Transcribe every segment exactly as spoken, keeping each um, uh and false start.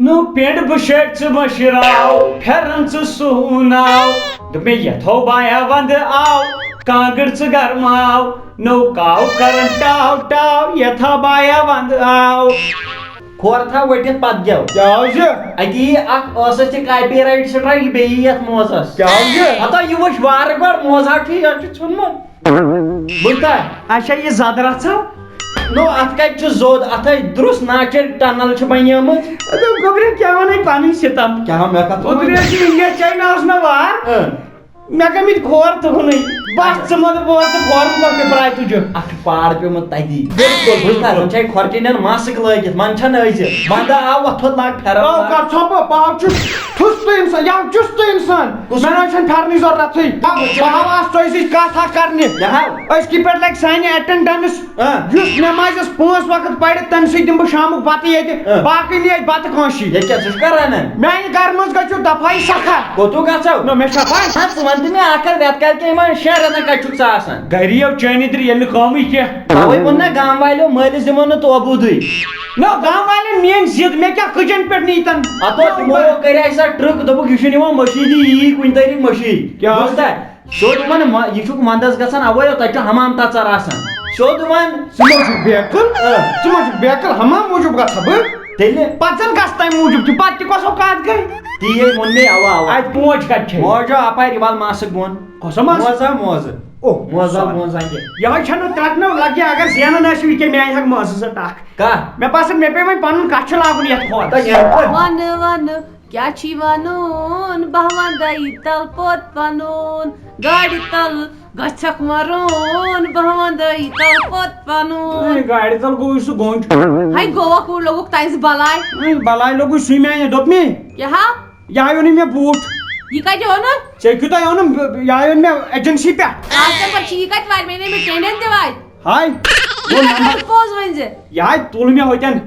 نو پینڈ بشیٹ ژٕ مشراو، پھیرن ژٕ سوناو۔ دوٚپ مےٚ، یتھو بایا ونٛدٕ آو، کانٛگٕر ژٕ گرماو۔ نو کاو کرن ٹاو ٹاو، یتھا بایا ونٛدٕ آو۔ کھور تھاو ؤٹِتھ پتہٕ گٮ۪و۔ کیٛاہ حظ چھُ؟ اَتی یی اکھ ٲسَس تہِ copyright strike بیٚیہِ یَتھ موزَس۔ کیٛاہ حظ چھُ؟ ہتا یہِ وٕچھ وارٕ گۄڈٕ موزٕ ہا چھُ یَتھ چھُ ژھیوٚنمُت۔ بوٗزتھا؟ اچھا، یہِ زدٕ رژھا؟ نو، اَتھ کَتہِ چھُ زوٚد؟ اَتھ ہے درٛوس ناچِر tunnel چھِ بنیمٕژ۔ اَدٕ گوٚبرِ، کیٛاہ وَنَے پَنٕنۍ سِتَم؟ کیٛاہ مےٚ کَتھ وَنَے؟ اوترٕ ٲسۍ یہِ India China ٲس مےٚ وار۔ اۭں۔ مےٚ کَمِتۍ کھور تُہُنٕے؟ بَس ژٕ مہ وَن، بہٕ وَنہٕ ژٕ کھورَن پٮ۪ٹھ تہِ پرٛاے تُجہِ۔ اَتھ چھُ پاڑ پیوٚمُت تَتی۔ بِلکُل، بوٗزتھا؟ بِلکُل۔ زَن چھِ اَتہِ کھۄرکٮ۪ن ہٮ۪ن ماسٕک لٲگِتھ، منٛدچھان ٲسۍ۔ وَنٛدٕ آو، وۄتھُن لاگ پھٮ۪رَن آو لاگ۔ کَتھ ژھۄپہٕ، بہٕ ہاو چھُس ٹھُس تہٕ اِنسان، یہِ ہاو چُس تہٕ اِنسان۔ کُس؟ مےٚ نہ حظ چھَنہٕ پھٮ۪رنٕچ ضروٗرتھٕے۔ بہٕ ہاو آس تۄہہِ سۭتۍ کَتھ اَکھ کَرنہِ۔ مےٚ ہاو۔ أزکہِ پٮ۪ٹھ لَگہِ سانہِ attendance۔ آ۔ یُس نٮ۪مازِ یَس پانٛژھ وقت پَرِ، تٔمۍ سٕے دِمہٕ بہٕ شامُک بَتہٕ ییٚتہِ۔ آ۔ باقٕے نِیہِ اَتہِ بَتہٕ کٲنٛسی۔ ییٚتہِ کیٛاہ ژٕ چھُکھ کران؟ میٛانہِ گَرٕ منٛز گژھِو دَفعہ یہِ سَکھا۔ کوٚتُو گژھو؟ نہ، مےٚ چھا پَے۔ ہا، ژٕ وَن تہٕ مےٚ اَکھ کَتھ، رٮ۪تہٕ کالہِ کیٛاہ یِمَن شٮ۪ن رٮ۪تَن کَتہِ چھُکھ ژٕ آسان؟ گَرِ یو چٲنی ترِ ییٚلہِ نہٕ کٲمٕے کینٛہہ۔ تَوَے ووٚن نہ گام والیو مٲلِس دِمو نہٕ توبوٗدٕے۔ نہ، گام والٮ۪ن میٛٲنۍ ضِد، مےٚ کیٛاہ کٔجَن پٮ۪ٹھ نی تَن؟ ہَتو تِمو کَرِ اَسہِ سۄ ٹرٛک، دوٚپُکھ یہِ چھُنہٕ یِوان مٔشیٖدی، یی کُنہِ طریٖقہٕ مٔشیٖد۔ کیٛاہ؟ بوٗزتھا؟ سیوٚد وَن، مہ-، یہِ چھُکھ وَندَس گژھان، اَوَے یوت تَتہِ چھُ حمام تَژَر آسان۔ سیوٚد وَن۔ ژٕ ما چھُکھ بیقٕل؟ آ۔ ژٕ ما چھُکھ بیقٕل؟ حمام موٗجوٗب گژھٕ ہا بہٕ؟ تیٚلہِ؟ پَتہٕ زَن گژھٕ تَمہِ موٗجوٗب تہِ، پَتہٕ تہِ کۄسو کَتھ گٔے؟ تی ہے ووٚن مے، اَوا، اَوا۔ اَتہِ پوج کَتہِ چھے؟ موج آو اَپارِ، یہِ وَل ماسٕک بۄن۔ کۄسو ماسٕک؟ موزٕ ہا موزٕ۔ اوہ، موزٕ ہا سوری۔ موزٕ ہا یہِ۔ یِہوٚے چھَنہٕ ترٛٹنو لَگہِ، اگر زینان آسِو یہِ کیٛاہ میٛانہِ حق ماسہٕ زٕ ٹَکھ۔ کَتھ؟ مےٚ باسان مےٚ پیٚیہِ وۄنۍ پَنُن کَتھ چھُ لاگُن یَتھ کھۄر۔ تہٕ یَتھ کھۄر۔ وَنہٕ وَنہٕ کیٛاہ چھی وَنُن، بہٕ وَندَے تَل پوٚت پَنُن۔ گاڑِ تَل گژھکھ مَرُن، بہٕ وَندَے تَل پوٚت پَنُن۔ اے، گاڑِ تَل گوٚو سُہ گوٚنٛج۔ ہَے گوٚوکھ، لوٚگُکھ تَزِ بَلاے۔ اے، بَلاے لوٚگُے سُے میٛانہِ دوٚپ مے۔ کیٛاہ ہا؟ یہِ ہا اوٚن مےٚ بوٗٹھ۔ یہِ کَتہِ اوٚنُتھ؟ ژےٚ کیُتھ ہا اوٚنُم؟ یہِ ہا اوٚن مےٚ agency پٮ۪ٹھ۔ آز ژےٚ پَتہٕ چھِ یہِ کَتہِ واتہِ؟ مےٚ نَے مےٚ ٹٮ۪نٛڈٮ۪ن تہِ واتہِ۔ ہاے۔ مےٚ کَتہِ وَنہٕ پوٚز ؤنۍ زِ؟ یہِ ہاے تُل مےٚ ہوٚتٮ۪ن۔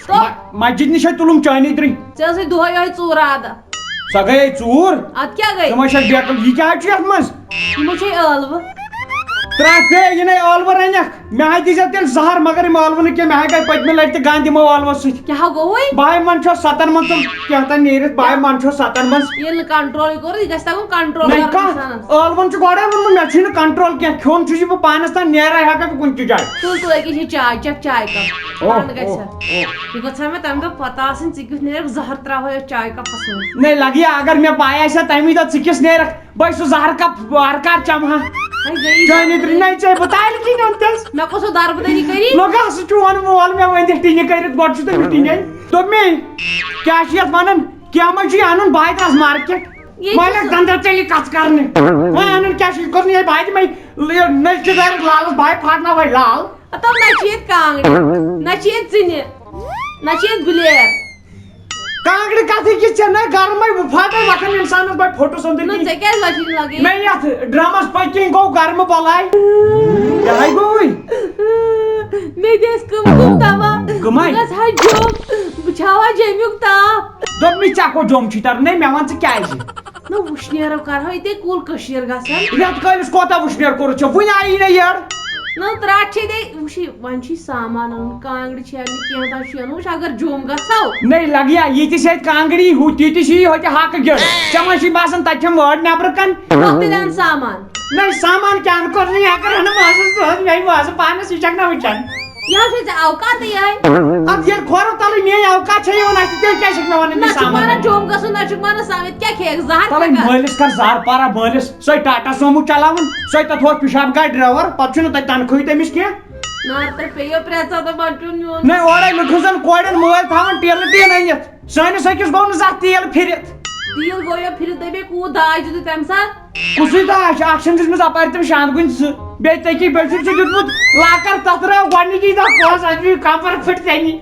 تو؟ مَ-، مسجد نِش ہے تُلُم چٲنی درٕے۔ ژےٚ ٲسٕے دۄہَے یِہوٚے ژوٗر عادت۔ سۄ گٔیے ژوٗر۔ اَدٕ کیٛاہ گٔے؟ ژٕ ما چھَکھ بیقٕل؟ یہِ کیٛاہ حظ چھُ یَتھ منٛز؟ یِمو چھے ٲلوٕ۔ ترٛٹھ پے، یہِ نے ٲلوٕ رَنٮ۪کھ۔ مےٚ ہا دیٖزِ تیٚلہِ زَہر، مگر یِم ٲلوٕ نہٕ کینٛہہ، مےٚ ہا گٔے پٔتمہِ لَٹہِ تہِ گنٛد یِمو ٲلوَو سۭتۍ۔ کیٛاہ ہا گوٚوُے؟ بہٕ ہا منٛدچھو سَتَن منٛز تِم کینٛہہ تام نیٖرِتھ، بہٕ ہا منٛدچھو سَتَن منٛز۔ ییٚلہِ نہٕ control کوٚر، یہِ گژھِ تَگُن control نَے کَرُن کانٛہہ۔ اِنسانَس۔ ٲلوَن چھُ گۄڈَے ووٚنمُت، مےٚ چھُے نہٕ control کینٛہہ، کھیوٚن چھُس یہِ بہٕ پانَس تام، نیرَے ہٮ۪کَے بہٕ کُنہِ تہِ جایہِ۔ تُل، تُل، أکِس یہِ چاے چَکھ، چاے کَپ۔ اوہ، ٹھنٛڈ گژھِ۔ اوہ، اوہ۔ یہِ گوٚژھ ہا مےٚ تَمہِ دۄہ پَتہ آسٕنۍ، ژٕ کیُتھ نیرَکھ زَہر ترٛاوہا یَتھ چاے کَپَس منٛز۔ نَے لَگہِ ہا، اگر مےٚ پَے آسہِ ہا تَمی دۄہ ژٕ کِژھ نیرَکھ، بہٕ چھُس زہر کپ وار کار چمہٕ ہا۔ ہے گٔیی چٲنی درٕے نَے ژےٚ بہٕ تالہِ کِنۍ اوٚن تیٚلہِ۔ مےٚ کُس اوس دَربہٕ دٔری کٔری؟ لوٚگ ہا سُہ چون مول مےٚ ؤنِتھ ٹِنہِ کٔرِتھ، گۄڈٕ چھُ تٔمِس ٹِنہِ۔ دوٚپ مے، کیٛاہ چھِ یَتھ وَنان؟ کینٛہہ ما چھُ یہِ اَنُن بایہِ درٛاس مارکیٹ؟ ییٚتہِ وۄنۍ چھُ لَگہِ دَنٛدَر ژےٚ یہِ کَژھ کَرنہِ۔ وۄنۍ اَنُن کیٛاہ چھُ؟ یہِ کوٚر نہٕ یہِ بایہِ تہِ مےٚ، یہِ نٔلۍ چھِ دارٮ۪تھ لالَس بایہِ پھاٹناوہَے لال۔ ہتو، نہ چھِ ییٚتہِ کانٛگرِ، نہ چھِ ییٚتہِ ژِنہِ، نہ چھِ ییٚتہِ بُلیر۔ کانٛگرِ کتھٕے کِژھ چھےٚ نہ گرمٕے وُفاٹے وۄتھان انسانس بڑٕ پھوٚٹُس أنٛدٕرۍ نہ، کِنۍ۔ ژےٚ کیٛازِ لۄچہِ لگے؟ مےٚ یتھ ڈرمس پٔتۍ کِنۍ گوٚو گرمہٕ بلاے۔ یہے گوٚوٕے۔ مےٚ دِ اَسہِ کٕم کٕم دوا۔ کٕمے؟ بہٕ گژھٕ ہا جوٚم، بہٕ چھاوا جیٚمیُک تاپھ۔ دوٚپمَے ژےٚ کوٚت جوٚم چھُے ترُن؟ ہے مےٚ وَن ژٕ کیٛازِ؟ نہ وُشنیرو کرہو ییٚتے کُل کٔشیٖر گژھان۔ رٮ۪تہٕ کٲلِس کوتاہ وُشنیر کوٚرُتھ ژےٚ؟ وُنہِ آیی نہٕ یٔڑ۔ نہ ترٛٹھ چھے دے، وٕچھ یہِ، وۄنۍ چھُے سامان اَنُن، کانٛگرِ چھِ اَننہِ، کینٛہہ تام چھُے اَنُن، وٕچھ اگر جوٚم گژھو۔ نَے لَگہِ یا ییٚتہِ چھِ اَتہِ کانٛگرِ، ہُہ تہِ تہِ چھِ یہِ ہوٚتہِ ہاکہٕ گیٚڑ۔ ژےٚ ما چھُے باسان تَتہِ چھَم وٲر نٮ۪برٕ کَن؟ نہ تیٚلہِ اَن سامان۔ نَے سامان کیٛاہ اَنہٕ؟ کوٚر نہٕ یہِ ہٮ۪کان اَنہٕ مازَس دۄہَس، مےٚ چھِ مازٕ پانَس یہِ چھَکھ نہ وٕچھان۔ یہِ حظ چھُے ژےٚ اوقاتٕے یِہوٚے۔ اَدٕ ییٚلہِ کھۄرو تَلٕے میٛٲنۍ اوقات چھےٚ یِوان اَتھِ، تیٚلہِ کیٛازِ چھَکھ مےٚ وَنان یہِ نہ چھُکھ سامان وَنان اَن؟ جوٚم گژھُن، نہ چھُکھ وَنان سامان، ییٚتہِ کیٛاہ کھیٚیَکھ؟ زہر تَلَے کھیٚکھا؟ مٲلِس کَر زار پارہ مٲلِس۔ سۄے ٹاٹا سومو چلاوان، سۄے تتھ ہورٕ پِشاب گاڑِ ڈرایور، پتہٕ چھُنہٕ تتہِ تنخواہٕے تٔمِس کینٛہہ۔ نار تہٕ پیٚیو پرٛٮ۪تھ ساتہٕ بچُن میون۔ نہ، اورے لُکھ زن کورٮ۪ن مٲلۍ تھاوان ٹیلہٕ ٹیٖن أنِتھ، سٲنِس أکِس گوٚو نہٕ زانٛہہ تیل پھِرِتھ۔ تیٖل گوٚو یا پھِرِتھ، دَپے کوٗت داج دیُت تَمہِ ساتہٕ؟ کُسٕے داج؟ اکھ چھِن دِژمٕژ اپارِ تٔمۍ شاندٕ گُنۍ زٕ، بیٚیہِ تٔکی بیٚیہِ چھُکھ ژٕ دیُتمُت لاکر تتھ رٲو گۄڈنِکی دۄہ پونٛسہٕ، اَسہِ چھُ یہِ کمبر پھٕٹۍ ژےٚ نِش۔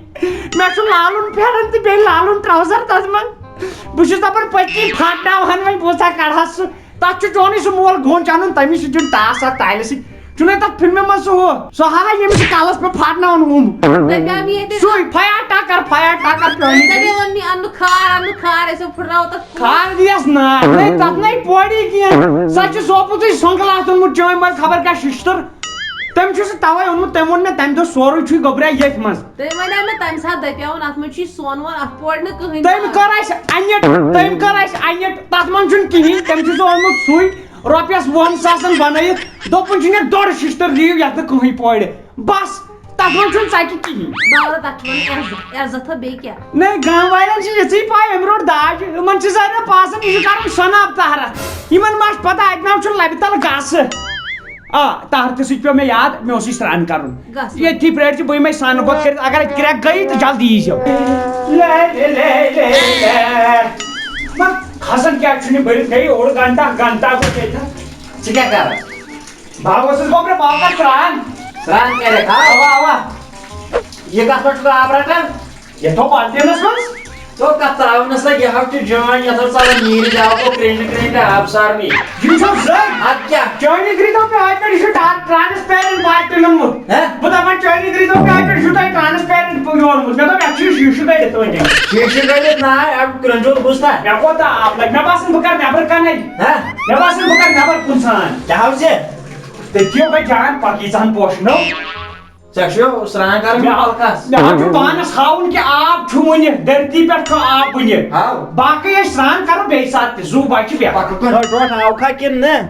مےٚ چھُ لالُن پھٮ۪رن تہٕ بیٚیہِ لالُن ٹراوزر تتھ منٛز۔ بہٕ چھُس دپان پٔتۍ کِنۍ پھاٹناوہن وۄنۍ، بہٕ وٕچھٕ ہا کڑہس سُہ۔ تَتھ چھُ چونُے سُہ مول گوٚن چَنُن، تَمِچ چھُ دیُن ٹاس اَتھ تالہِ سۭتۍ۔ چھُنَے تَتھ فِلمہِ منٛز سُہ ہُہ، سُہ ہاہا ییٚمِس کَلَس پٮ۪ٹھ پھاٹناوَن ہُم۔ دَپیٛاو مےٚ ییٚتہِ سُے فیا ٹاکَر، فیا ٹاکَر پیوٚو مےٚ۔ دَپیٛاو ووٚن مےٚ اَنُن کھار، اَنُن کھار، أسۍ ہو پھٕٹراوو تَتھ کھار۔ کھار دِیَس نا، نَے تَتھ نَے پوڈی کینٛہہ۔ سۄ چھِ سوپُتٕے سۄنٛگہٕ لَتھ اوٚنمُت چٲنۍ مَنٛز خبر کیٛاہ شِشتٕر۔ تٔمۍ چھُ سُہ تَوَے اوٚنمُت، تٔمۍ ووٚن مےٚ تَمہِ دۄہ سورُے چھُے گوٚبریا ییٚتھۍ منٛز۔ تٔمۍ وَنیٛاو مےٚ تَمہِ ساتہٕ، دَپیٛاوُن، اَتھ منٛز چھُے سۄن وۄن، اَتھ پورِ نہٕ کٕہٕنۍ تٔمۍ تام۔ کٔر اَسہِ اَنِٹ، تٔمۍ کٔر اَسہِ اَنِٹ، تَتھ منٛز چھُنہٕ کِہیٖنۍ، تٔمۍ چھُ سُہ اوٚنمُت سُے رۄپیَس وُہَن ساسَن بَنٲیِتھ، دوٚپُن چھُنہٕ یَتھ ڈۄڈ شِشتٕر دِیِو، یَتھ نہٕ کٕہٕنۍ پورِ۔ بَس، تَتھ منٛز چھُنہٕ ژَکہِ کِہیٖنۍ۔ باورٕ، تَتھ چھِ وَنان عزت، عزت ہا بیٚیہِ کیٛاہ؟ نہ، گام والٮ۪ن چھِ یِژٕے پَے، أمۍ روٚٹ داج، یِمَن چھِ زَرِ پاسَن، یہِ چھُ کَرُن سۄناب تَہرَس۔ یِمَن ما چھِ پَتہ اَتہِ نہ چھُنہٕ لَبہِ تَلہٕ گاسہٕ۔ آ، طاہر تہِ سۭتۍ پیوٚو مےٚ یاد، مےٚ اوس یہِ سرٛان کَرُن۔ گژھ۔ ییٚتھی پرٛٲرۍ زِ بہٕ یِمَے سَنہٕ بۄت کٔرِتھ، اگر اَتہِ کرٛٮ۪کھ گٔیی تہٕ جلدی یی زیو۔ لے، لے، لے، لے، لے۔ نہ، کھسان کیٛازِ چھُنہٕ یہِ بٔرِتھ؟ گٔیی اوٚڑ گھنٹہ، گھنٹہ گوٚو ییٚتہِ۔ ژٕ کیٛاہ کَران؟ بہٕ ہا اوسُس گوٚبرِ، بہٕ ہا کَرٕ سرٛان۔ سرٛان کَرٮ۪کھ، ہا؟ اَوا، اَوا۔ یہِ کَتھ پٮ۪ٹھ چھُکھ آب رَٹان؟ یَتھ تھوٚو بالٹیٖنَس منٛز۔ تو کَتھ ترٛاونَس لَگہِ، یہِ ہا چھُ جان، یَتھ ہا ژَلان نیٖرِتھ، یہِ ہا گوٚو کرٛنٛڈِ کرٛنٛڈِ آب سارنٕے۔ یہِ چھُ زٔنۍ۔ اَدٕ کیٛاہ؟ چٲنی گرٛی دوٚپ مےٚ، اَتہِ پٮ۪ٹھ یہِ چھُ ٹا-، transparent بالٹیٖن اوٚنمُت۔ ہہ؟ بہٕ دَپان، چٲنی گرٛی دوٚپ مےٚ، اَتہِ پٮ۪ٹھ چھُ تۄہہِ transparent یہِ اوٚنمُت۔ مےٚ دوٚپ، یَتھ چھُ یہِ شیٖشہٕ گٔڑِتھ أنٛدۍ أنٛدۍ۔ شیٖشہٕ گٔڑِتھ ناے، اَتھ کرٛنٛجُل بوٗزتھا؟ مےٚ کوٗتاہ آب لَگہِ؟ مےٚ باسان، بہٕ کَرٕ نٮ۪برٕ کَنَے۔ ہہ؟ مےٚ باسان، بہٕ کَرٕ نٮ۪بر کُن سرٛان۔ کیٛاہ حظ یہِ؟ تٔتھی یو بہٕ جان، پَکھ ییٖژاہَن پوشہٕ نو۔ ژےٚ چھُ سرٛان کَرُن مےٚ، پَلکَس۔ مےٚ حظ چھُ پانَس ہاوُن کہِ آب چھُ وُنہِ، دھرتی پٮ۪ٹھ چھُ آب وُنہِ۔ ہاو۔ باقٕے أسۍ سرٛان کَرو بیٚیہِ ساتہٕ تہِ، زُو بَچہِ بیٚہہ۔ پَکھ کُن۔ ٹوٹھ ہاوکھا کِنہٕ نہٕ؟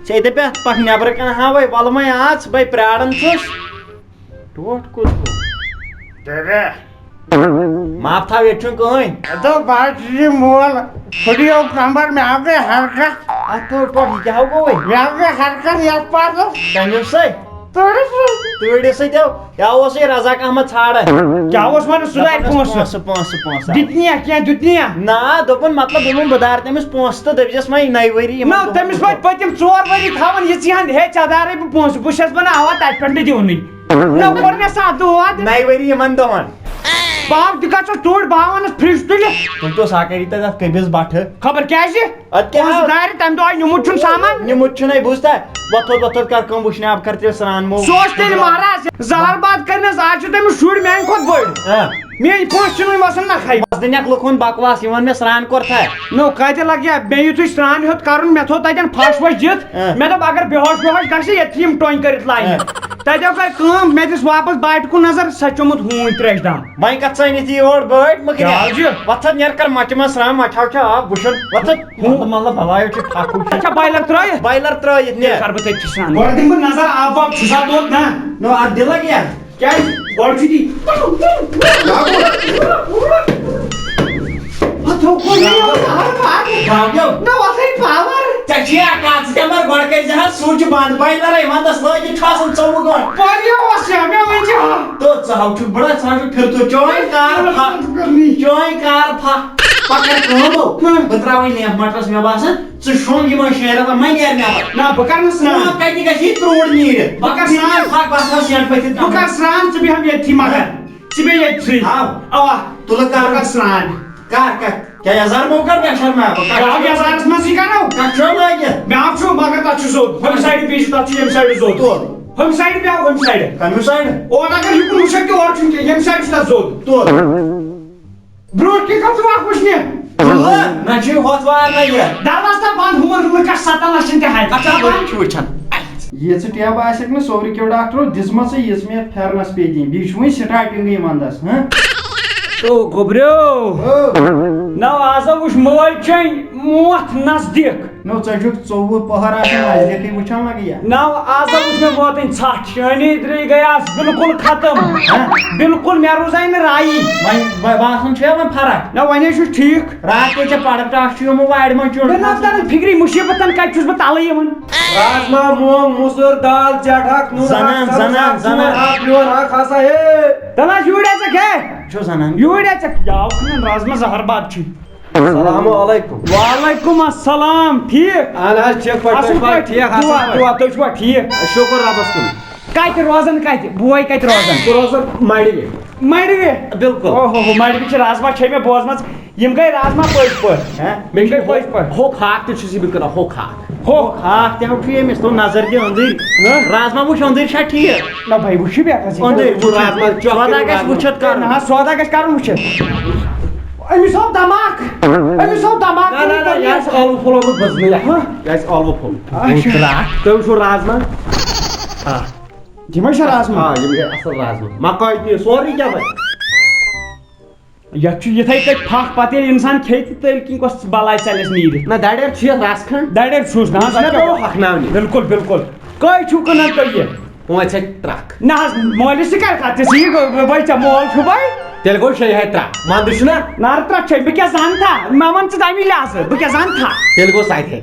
ژےٚ دَپہِ اَتھ پَکھ نٮ۪برٕ کَنہِ ہاوَے، وَلہٕ وۄنۍ اَژ، بَے پرٛاران چھُس۔ ٹوٹھ کوٚت گوٚو؟ دَپہِ۔ معاف تھاو، ییٚتہِ چھُنہٕ کٕہٕنۍ۔ مےٚ دوٚپ، بہٕ حظ چھُس یہِ مول، پھٕٹیو کمبر، مےٚ ہا گٔے حرکت۔ اتھ تو پٮ۪ٹھ یہِ کیٛاہ ہو گوٚوُے؟ مےٚ ہا گٔے حرکت یتھ پاسس۔ کمہِ سۭتۍ؟ تۭرِ سۭتۍ۔ تۭرِ سۭتۍ ہو؟ یا اوس یہِ رزاق احمد ژھانڈان؟ کیٛاہ اوس ونان؟ سُہ دپان لایہِ اوس پونٛسہٕ۔ پونٛسہٕ، پونٛسہٕ، پونٛسہٕ۔ دِتنی یا کینٛہہ دِتنی یا؟ نہ، دوٚپُن مطلب، دوٚپُن بہٕ دارٕ تٔمِس پونٛسہٕ تہٕ دٔپزٮ۪س وۄنۍ نَیہِ ؤری یِمن نہ، دۄہن تٔمِس وۄنۍ پٔتِم ژور ؤری تھاوان یِژی ہن، ہے، ژےٚ دارے بہٕ پونٛسہٕ، بہٕ چھَس ونان اوا تتہِ پٮ۪ٹھ نہٕ دِونٕے۔ نہ کوٚر مےٚ سا دود۔ نَیہِ ؤری یِمن دۄہن۔ بہٕ آو تہِ گژھو توٗرۍ، بہٕ آو اَنَس فرج تُلِتھ۔ تُل تو سا کَری تَتہِ اَتھ کٔبِس بَٹھٕ۔ خبر کیٛازِ؟ اَدٕ کیٛاہ؟ پونٛسہٕ دارِ، تَمہِ دۄہ آے نیُمُت چھُنہٕ سامان۔ نیُمُت چھُنَے، بوٗزتھا؟ وۄتھ تھوٚد، وۄتھ تھوٚد، کَر کٲم، وٕچھ نٮ۪بہٕ کَر تیٚلہِ سرٛان مو۔ سُہ اوس تیٚلہِ مہراز۔ زہر باد کٔرنَس، آز چھِ تٔمِس شُرۍ میٛانہِ کھۄتہٕ بٔڑۍ۔ ہاں۔ میٛٲنۍ پونٛسہٕ چھِنہٕ وۄنۍ وَسان نَکھَے۔ بَس دُنیاہُک لُکھ ووٚن بکواس، یِمَن مےٚ سرٛان کوٚر تھا۔ نو، کَتہِ لَگہِ ہا؟ مےٚ یُتھُے سرٛان ہیوٚت کَرُن، مےٚ تھوٚو تَتٮ۪ن پھَش وَش دِتھ۔ ہاں۔ مےٚ دوٚپ، اگر بے ہوش وے ہوش گژھِ، ییٚتہِ چھِ یِم ٹۄنۍ کٔرِتھ لاینہٕ۔ ہاں۔ تَتہِ کٔر کٲم، مےٚ دِژ واپس باٹہِ کُن نظر، سۄ چوٚمُت ہوٗنۍ ترٛیش دام۔ وۄنۍ کَتھ ژٲنِتھ یہِ اورٕ بٲٹۍ؟ مہٕ کیٛاہ کِنۍ۔ حظ چھُ؟ وۄتھ ژٕ نیر کر مَچہِ منٛز سرٛان، مَچہِ ہاو چھا آب وٕچھُن۔ وۄتھ ژٕ۔ ہُہ۔ مطلب، مطلب، بَلاے چھُ پھَکھ ہیوٗ چھُ۔ اچھا، بایلَر ترٛٲیِتھ؟ بایلَر ترٛٲیِتھ نیر۔ کَرٕ بہٕ تٔتھۍ سرٛان۔ گۄڈٕ دِمہٕ بہٕ نظر آب واب چھُسا توٚت نا؟ نو، اَتھ دِلہ کیٛاہ؟ کیٛازِ؟ گۄڈٕ چھُ دی۔ اَتھ ہیوٚک وۄنۍ یہِ اوس ہر بار۔ گاو گیو۔ نہ، وۄتھ ہے پاور۔ ژےٚ چھُے اکھ کتھ، ژٕ تہِ مر گۄڈٕ کٔرۍ زِ حظ سُچ بنٛد، بایلرے ونٛدس لٲگِتھ چھُ آسان ژوٚوُہ گٲنٛٹہٕ۔ پریو اوس یا، مےٚ ؤنۍ زِ ہا۔ تو ژٕ ہاو چھُکھ بڑٕ، ژٕ ہاو چھُکھ پھِرتو، چٲنۍ کار پھا-، چٲنۍ کار پھا-، پکر کٲم ہو۔ ہہ۔ بہٕ ترٛاوَے لیمپ مٹرس، مےٚ باسان، ژٕ شۄنٛگ یِمن شیٚن رٮ۪تن، وۄنۍ نیرِ نٮ۪بر۔ نہ، بہٕ کرٕ نہٕ سرٛان۔ ژٕ ما کتہِ گژھی ترٛوٹ نیٖرِتھ؟ بہٕ کرٕ سرٛان۔ پکھ، بہٕ ہسا شیٚن پٔتھِم بہٕ کرٕ سرٛان، ژٕ بیٚہم ییٚتھی مگر۔ ژٕ بیٚہہ ییٚتھی۔ ہاو۔ اوا۔ تُلہٕ کر۔ بہٕ کرٕ سرٛان۔ کر، کر۔ کیٛاہ یزار مو کر، مےٚ شرماو بہٕ۔ کر۔ بیٛاکھ یزارس منٛز یہِ کرو۔ کر چھُ لٲگِتھ؟ بیٛاکھ چھُ، مگر تَتھ چھُ زوٚد۔ ہُمہِ سایڈٕ بیٚیہِ چھُ، تَتھ چھُ ییٚمہِ سایڈٕ زوٚد۔ تُل۔ ہُمہِ سایڈٕ بیٚہو، ہُمہِ سایڈٕ۔ کَمیُک سایڈٕ؟ اورٕ اگر یُکُن وٕچھو کہِ اورٕ چھُنہٕ کینٛہہ، ییٚمہِ سایڈٕ چھُ تَتھ زوٚد۔ تُل۔ برٛونٛٹھ کِنۍ کَتھ چھُ اَکھ وٕچھنہِ؟ تُل۔ نہ چھُ یہِ ہۄتھ وار نہ یہِ۔ دروازٕ تَل بنٛد، ہُمَن ہُمَن کَر سَتَن لَچھَن تہِ ہَتہِ۔ اچھا، وۄنۍ چھُ وٕچھان۔ یہِ ژٕ ٹیبہٕ آسٮ۪کھ نہٕ سورُے کیو ڈاکٹرو دِژمَژٕے، یِژھ مےٚ پھٮ۪رنَس پیٚیہِ دِنۍ۔ بیٚیہِ چھُ وۄنۍ سٹارٹِنٛگٕے وَنٛدَس، ہہ؟ تو گوٚبریو۔ او۔ نو آز وٕچھ مٲلۍ چٲنۍ موتھ نزدیٖک۔ نو ژٕ چھُکھ ژوٚوُہ پۄہَر آسان نزدیٖکٕے وٕچھان لگہٕ یا۔ نو آز وٕچھ مےٚ موتٕنۍ ژھٹھ، چٲنی درٕے گٔے آز بالکل ختم۔ ہہ؟ بالکل مےٚ روٗزے نہٕ رایی۔ وۄنۍ، وۄنۍ باسان چھُ وۄنۍ فرق۔ نہ وۄنۍ ہے چھُس ٹھیٖک۔ راتھ تہِ ژےٚ پڑک ٹاس چھُ یِمو وارِ منٛز چیوٚٹمُت۔ مےٚ نہ حظ تران فِکرِ مُصیٖبتن کتہِ چھُس بہٕ تلہٕ یِوان۔ رازما، مونگ، مُسُر، دال، ژیٹہٕ ہاکھ، نوٗنہٕ ہاکھ، زنان، سبٕز زنان، ہاکھ، زنان۔ چوٗنہٕ ہاکھ، میون ہاکھ ہسا ہے۔ تَلہٕ حظ یوٗرۍ ہا ژٕ کیٛاہ؟ چھُ زنان۔ یوٗرۍ ہا ژٕ۔ یاو کھنن رازما زہر باد چھُے۔ السلام علیکم۔ وعلیکم السلام، ٹھیٖک؟ اہن حظ، ٹھیٖک پٲٹھۍ، اصٕل تُہۍ چھِوا پٲٹھۍ؟ ٹھیٖک، دُعا، اصٕل پٲٹھۍ؟ دُعا، تُہۍ چھِوا ٹھیٖک؟ شُکُر رۄبَس کُن۔ کَتہِ روزان کَتہِ؟ بوے کَتہِ روزان؟ بہٕ روزان مَڑِ وِ۔ مَڑِ وِ؟ بِلکُل۔ اوہ ہو ہو، مَڑِ وِ چھِ رازما چھے مےٚ بوزمَژ۔ یِم گٔے رازما پٔزۍ پٲٹھۍ۔ ہہ؟ مےٚ چھُ یِم گٔے پٔزۍ پٲٹھۍ۔ ہوٚکھ ہاکھ تہِ چھُس یہِ بہٕ کٕنان، ہوٚکھ ہاکھ۔ ہوٚکھ ہاکھ تہِ ہاو چھُ ییٚمِس، تو نظر دِ أنٛدٕرۍ۔ ہہ؟ رازما وٕچھ أنٛدٕرۍ چھا ٹھیٖک؟ نہ بھائی، وٕچھِو مےٚ اَتھ حظ یہِ۔ أنٛدٕرۍ وٕچھ۔ رازما چۄکھ سودا کِنہٕ گژھِ رازما؟ وٕچھِتھ کَرُن۔ نہ حظ، سودا گژھِ کَرُن وٕچھِتھ۔ أمِس آو دَماغ، أمِس آو دَماغ۔ نہ، نہ، نہ، یہِ آسہِ ٲلوٕ پھوٚل آمُت بٔزنٕے اَتھ۔ ہہ؟ یہِ آسہِ ٲلوٕ پھوٚل۔ اچھا۔ تُہۍ وٕچھِو رازما۔ آ۔ یِمے چھا رازما؟ آ، یِم گٔے اَصٕل رازما۔ مکٲے تہِ، سورُے کینٛہہ بَنہِ۔ یَتھ چھُ یِتھَے کٲٹھۍ پھَکھ، پَتہٕ ییٚلہِ اِنسان کھیٚیہِ تہٕ تیٚلہِ کِنۍ کۄس بَلاے ژَلٮ۪س نیٖرِتھ؟ نہ، دَرٮ۪ر چھُ یَتھ رَس کھنٛڈ۔ دَرٮ۪ر چھُس نہ حظ، یہِ چھُ مےٚ اَدٕ کیٛاہ گوٚو گوٚو؟ ہۄکھناونہِ۔ بِلکُل، بِلکُل۔ کٔہۍ چھُو کٕنان تُہۍ یہِ؟ پانٛژھ ہَتہِ ترٛکھ۔ نہ حظ، مٲلِس تہِ کَرِ کَتھ، ژےٚ چھِ یہِ گٔے ژےٚ مول چھُ بَے۔ تیٚلہِ گوٚو شےٚ ہَتہِ ترٛکھ۔ وَندٕ چھُنہ؟ نارٕ ترٛکھ چھے، بہٕ کیٛاہ زانہٕ تھا؟ مےٚ وَن ژٕ تَمی لحاظہٕ، بہٕ کیٛاہ زانہٕ تھا؟ تیٚلہِ گوٚو سَتہِ ہَتہِ۔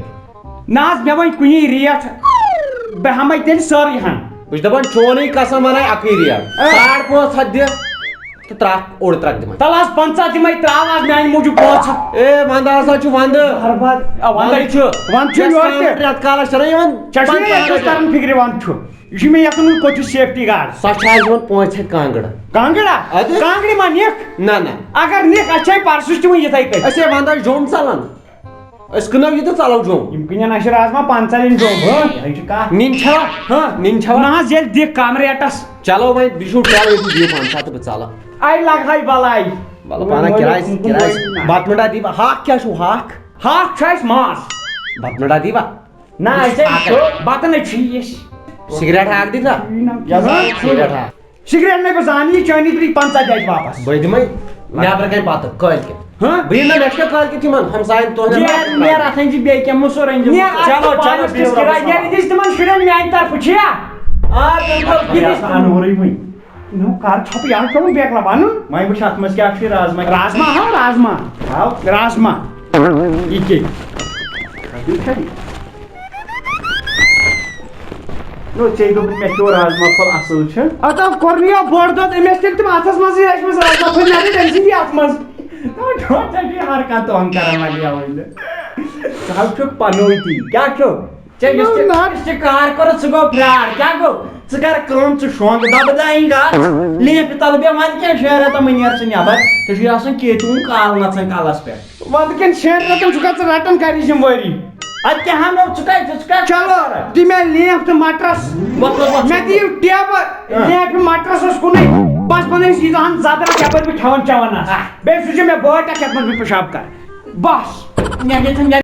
نہ حظ، مےٚ وۄنۍ کُنی ریٹ، بہٕ ہٮ۪مَے تیٚلہِ سٲرٕے ہن۔ بہٕ چھُس دَپان، چونٕے قسم وَنَے اَکٕے ریٹ۔ آ۔ ساڑ پانٛژھ ہَتھ دِ تہٕ ترٛکھ، اوٚڑ ترٛکھ دِمَے۔ تَلہٕ حظ، پنٛژاہ دِمَے، ترٛاو حظ میٛانہِ موٗجوٗب پانٛژھ ہَتھ۔ اے، وَندٕ ہسا چھُ وَندٕ۔ ہر بار، آ، وَندَے وَندٕ چھُ۔ چھُ۔ وَندٕ چھُ یَس یورٕ تہِ۔ کانٛگٕر رٮ۪تہٕ کالَس چھَنہ یِوان ژےٚ چھُے نہٕ پنٛژاہ یَتھ رۄپیہِ۔ تَران فِکرِ، وَندٕ چھُ۔ یہِ چھُ مےٚ یَتھ ووٚنمُت، کوٚت چھُ سیفٹی گارڈ؟ سۄ چھِ حظ یِوان پانٛژھ ہَتہِ کانٛگٕر۔ کانٛگٕرا؟ اَدٕ؟ کانٛگٕرِ ما نِکھ؟ نہ، نہ۔ اگر نِکھ، اَسہِ چھے پَرسُچ تہِ وۄنۍ یِتھَے کٲٹھۍ۔ أسے وَندَے جوٚم ژَلان۔ أسۍ کٕنو یہِ تہٕ ژَلو جوٚم۔ یِم کٕنن اَسہِ رازما پنٛژاہ یِن جوٚم۔ ہہ؟ یہِ چھُ کَتھ۔ نِنۍ چھَوا؟ ہہ، نِنۍ چھَوا؟ نہ حظ، ییٚلہِ دِکھ کَم ریٹَس۔ چلو وۄنۍ، یہِ چھُو ٹھیٖک، ییٚتہِ دِیِو پنٛژاہ تہٕ بہٕ ژَلہٕ۔ اَے لَگہٕ ہَے بَلاے۔ وَلہٕ پانہ وۄنۍ کِراے، وۄنۍ کِراے۔ وۄنۍ بَتہٕ مُنڈا دی بہٕ، ہاکھ کیٛاہ چھُو، ہاکھ؟ ہاکھ چھُ اَسہِ ماز۔ بَتہٕ مُنڈا دی بہٕ۔ نہ، اَسہِ ہے چھُ بَتہٕ نَے چھُ یہِ۔ سِگریٹ ہاکھ دی سا۔ یَزار چھُ۔ سِگریٹ ہاکھ۔ سِگریٹ نَے بہٕ زانہٕ، یہِ چٲنی ترٛی پنٛژاہ دِ اَسہِ واپَس۔ بہٕ دِمَے نٮ۪برٕ کَنۍ پَتہٕ کٲلۍ کٮ۪تھ۔ ہہ؟ بہٕ یِمہٕ نہ، مےٚ چھُ کٲلۍ کٮ۪تھ یِمَن ہمسایَن تۄہہِ نیر، نیر اَتھ أنۍ زِ بیٚیہِ کینٛہہ مُسُر أنۍ زِ نیر مُسُر۔ اَتھ چلو، پانَس چلو، کِس بِہِو کِراے، رۄبَس نیر حوالہٕ۔ یہِ دِژ تِمَن شُرٮ۪ن میٛانہِ طرفہٕ، چھُ یا؟ آ، بِلکُل، یہِ یہِ دِژ آسان اَنہورٕے وٕنۍ۔ نو، کر چھۄپہٕ، یہِ حظ چھُ پیوٚمُت بیکلا بَنُن۔ وۄنۍ وٕچھ اَتھ منٛز کیٛاہ چھُ یہِ رازما۔ رازما ہا، رازما۔ ہاو۔ رازما۔ یہِ کیٛاہ؟ یہِ چھا یہِ؟ نو، ژےٚ دوٚپُتھ مےٚ کھیوٚو رازما پھوٚل اَصٕل چھُ۔ اَتھ آو کوٚرنٕے یو بوٚڑ دۄد، أمۍ ٲسۍ تیٚلہِ تِم اَتھَس منٛزٕے ٲسۍ مٕژ رازما پھٔلۍ، مےٚ رٔٹۍ أمۍ سٕنٛدی اَتھٕ منٛز۔ نو، ٹھوٚل ژےٚ چھُے ہر کانٛہہ تۄہَن کَران وۄنۍ یَوٕ ییٚلہِ۔ ژٕ حظ چھُکھ پَنوٕتی۔ کیٛاہ چھُکھ؟ ژےٚ یُس نو، تہِ، نہ۔ یُس تہِ کار کوٚرُتھ، سُہ گوٚو فراڈ۔ کیٛاہ گوٚو؟ ژٕ کر کٲم، ژٕ شۄنٛگ، دَبہٕ دانہِ گژھ۔ لیفہِ تَلہٕ بیٚہہ، وَنٛدٕ کٮ۪ن شٮ۪ن رٮ۪تَن مہٕ نیر ژٕ نٮ۪بر۔ ژےٚ چھُے آسان کیتوٗ کال نَژان کَلَس پٮ۪ٹھ۔ وَنٛدٕ کٮ۪ن شٮ۪ن رٮ۪تَن چھُکھا ژٕ رَٹان، کَر یہِ ذِمہٕ وٲری؟ اَدٕ کیٛاہ ہَنو، ژٕ کَتہِ، ژٕ کَتہِ چلو، دِ مےٚ لیف تہٕ مَٹرَس۔ وۄتھ، وۄتھ، وۄتھ۔ مےٚ دِیِو ٹیبہٕ، آ۔ لیفہِ مَٹرَس اوس کُنُے۔ بَس بَنٲیِس ییٖژاہَن زَدرَس، یَپٲرۍ بہٕ کھٮ۪وان چٮ۪وان آسہٕ۔ آ۔ بیٚیہِ سوٗزِو مےٚ بٲٹۍ اَکھ، یَتھ منٛز بہٕ پِشاب کَرٕ۔ بَس۔ مےٚ گٔے تِم